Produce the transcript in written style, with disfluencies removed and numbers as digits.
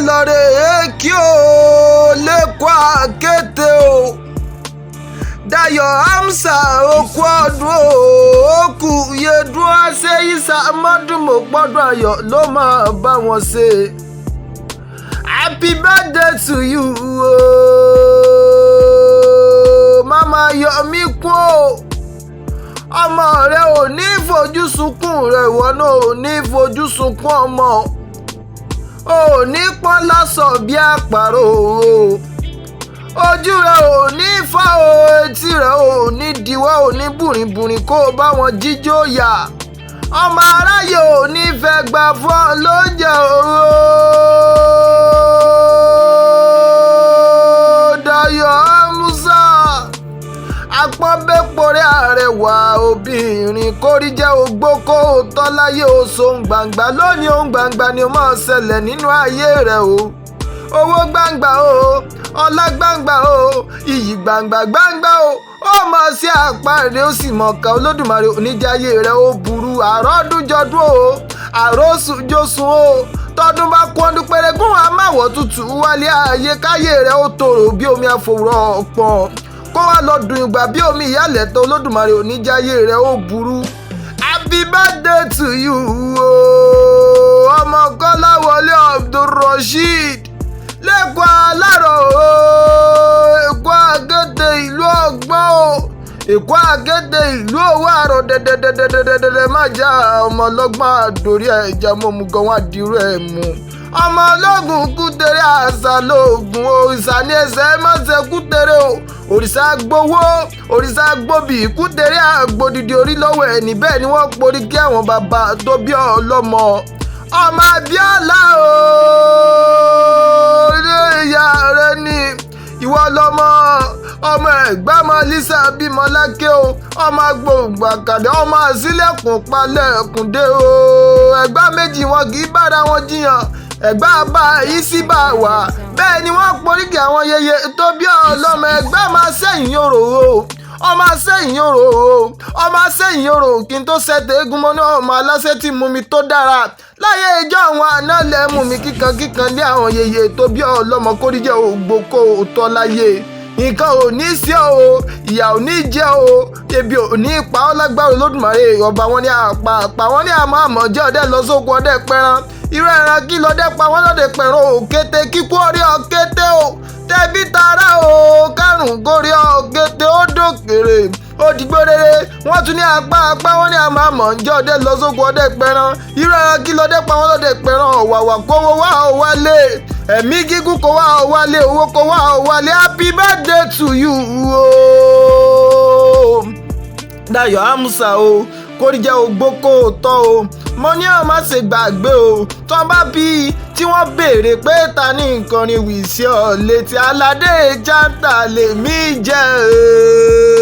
Lọ́rẹ̀ èkì o, lẹ́kọ̀ọ́ àkété o. Dayọ̀ Amusa, okú ọdún o, òkú yẹdùn àṣeyíṣà mọ́dúnmọ́ pọ́dún ayọ̀ ló máa bá wọn ṣe. Happy birthday to you o, mama Yọ̀mí kún o. Ọmọ rẹ ò ní fojú sunkún rẹ, ìwọ náà ò ní fojú sunkún ọmọ, ò ní pọ́n lásọ̀ bí àpárò o. Ojú rẹ ò ní fọ́ o, etí rẹ ò ní diwọ́, ò ní bùrìnbùrìn kó o bá wọn jíjó yà. Ọmọ aráyé ò ní fẹ́ gbà fún ọ lóúnjẹ o. Dayọ̀ Amusa, àpọ́nbẹ́pọ̀rẹ́ àrẹwà obìnrin, kórí jẹ́ ogbó kó o tọ́ láyé o. Sóhun gbangba lónìí, ohun gbangba ni ó máa ṣẹlẹ̀ nínú ayé rẹ o. Owó gbangba o, ọlá gbangba o, iyì gbangba gbangba o, ó mọ̀ sí àpáàdé, ó sì mọ̀ ká Olódùmarè oníjàyè rẹ̀ ó burú. Àròdúnjọdún o, àròsùnjọsùn o, tọdún bá kú ọdún pérégún àmàwọ̀ tutù wálé ayé, káyé rẹ̀ ó tòrò bí omi àfòwúrọ̀ pọ̀n, kó wá lọ dùn ìgbà bí omi ìyálẹ̀ tó. Olódùmarè oníjàyè rẹ̀ ó burú. Happy birthday to you o, ọmọ Kọ́láwọlé Abdulrasheed, lẹ́kọ̀ọ́ alárọ̀ o, Èkó àgẹ́tẹ̀, ìlú ọgbọ́n o, Èkó àgẹ́tẹ̀, ìlú owó àrò dẹ̀dẹ̀dẹ̀dẹ̀dẹ̀dẹ̀ má já ọmọ ọlọ́gbọ́n àdórí ẹja mọ́mú gan wá dirú ẹ̀ mú. Ọmọ ológun kútere, àṣà lóògùn òrìṣà ní ẹsẹ̀ mọ́sẹ̀ kútere o. Òrìṣà gbowó, òrìṣà gbòbí, kútere àgbòdìdì orí lọ́wọ́ ẹ̀ níbẹ̀ ni wọ́n porí kí àwọn bàbá tó bí ọlọ́mọ. Ọmọ Abíọ́lá o, ilé ìyá rẹ ni ìwọ lọmọ ọmọ ẹ̀gbámọ Lisa bímọ lákè o, ọmọ agbóǹgbò àkàdé, ọmọ àsílẹ̀kùn palẹ̀kùn dé o. Ẹ̀gbá méjì wọn kì í bára wọn jiyàn, ẹ̀gbá bá yìí sí bá wà bẹ́ẹ̀ ni wọ́n poríkì àwọn yeye tó bí ọlọ́mọ. Ẹ̀gbá máa sẹ́yìn òrò o, ọmọ sẹ́yìn òrò o, ọmọ sẹ́yìn òrò kí n tó ṣẹ̀tẹ̀ eégún mọ́ náà. Ọmọ aláṣẹ tí mú mi tó dára láyé ìjọ àwọn àná lẹ́ mú mi kíkan kíkan lé àwọn yeye tó bí ọlọ́mọ. Kórìíjẹ́ ògbó kó o tọ́ láyé, nǹkan ò ní sí ọ o, ìyà ò ní jẹ o, ebi ò ní pa ọ́ lágbára Olódùmarè ọba. Wọn ní àpá àpá wọn ní àmọ́ àmọ́ jẹ́ ọdẹ lọ sóko, ọdẹ pẹran irú ẹran kí lọ́dẹ pa wọ́n, lọ́dẹ pẹ̀rọ òkété kíkú orí ọ̀kété o, tẹbí tará o, kárùn kórí ọ̀kété ó dòkèrè ó dìgbò rere. Wọ́n tún ní apá apá wọn ní àmọ́ àmọ́ ǹjẹ́ ọdẹ lọ sóko, ọdẹ pẹran irú ẹran kí lọ́dẹ pa wọ́n, lọ́dẹ pẹran ọ̀wàwà. Kówó wá ò wálé, ẹ̀mí gígùn kó wá ò wálé, owó kó wá ò wálé. Happy birthday to you o, Dayọ̀ Amusa o, kórìjẹ́ ògbó kó o tọ́ o. Mo ní ọ̀ má ṣe gbàgbé o, tó bá bí tí wọ́n béèrè pé ta ní nǹkan ni wìsí ọ létí, Aládé Janta lèmi jẹ́.